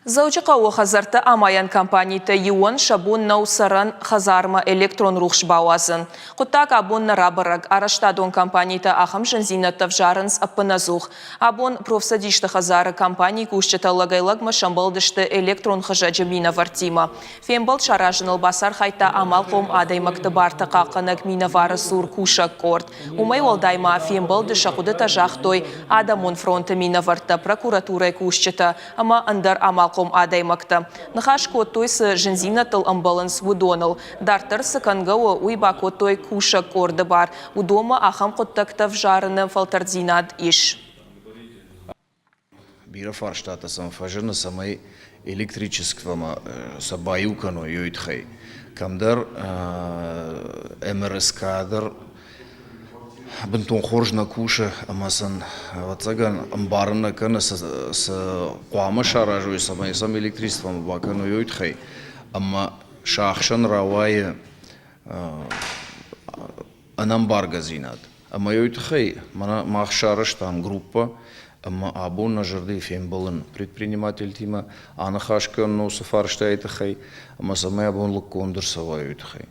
Дзӕуджыхъӕуы хӕдзӕртты амайӕн компанитӕ иуӕн сӕ бон нӕу цӕрӕн хӕдзармӕ электрон рухс бауадзын. Хъуыддаг абон нӕ рабӕрӕг. Арӕзтадон компанитӕ ахӕм зындзинӕдтӕ взарынц ӕппынӕдзух. Абон профцӕдисты хӕдзары компанийы кусджытӕ лӕгӕй-лӕгмӕ сӕмбӕлдысты электрон хызӕджы минӕвӕрттимӕ. Фембӕлд саразыныл бацархайдта амалхъом адӕймӕгты барты хъахъхъӕнӕг минӕвары цур кусӕг къорд. Уымӕй уӕлдай ма фембӕлды сӕ хъуыдытӕ загътой Адӕмон фронты минӕвӕрттӕ, прокуратурӕйы кусджытӕ ӕмӕ ӕндӕр амалхъом адӕймӕгтӕ. Ныхас кодтой, цы зындзинӕдтыл ӕмбӕлынц, уыдоныл. Дарддӕр цы кӕнгӕ у, уый бакодтой кусӕг къорды бар. Уыдонмӕ ахӕм хъуыддӕгтӕ взарыны фӕлтӕрддзинад ис. Бирӕ фарстатӕ сӕм фӕзыны, цӕмӕй электричествомӕ сӕ баиу кӕной, уый тыххӕй. Кӕмдӕр МРСК дӕр бынтон хорз нӕ кусы ӕмӕ сын, ӕвӕццӕгӕн, ӕмбарын нӕ кӕны, цы хъуамӕ саразой, цӕмӕй сӕм электричествомӕ бакӕной, уый тыххӕй. Ӕмӕ сӕ ӕхсӕн рауайы ӕнӕмбаргӕдзинад. Ӕмӕ уый тыххӕй мӕнӕ мах сарӕзтам группӕ ӕмӕ абон нӕ зӕрдӕйы фембӕлын предпринимательтимӕ, аныхас кӕнын уыцы фарстайы тыххӕй ӕмӕ цӕмӕй абон лыггонд ӕрцӕуа уый тыххӕй.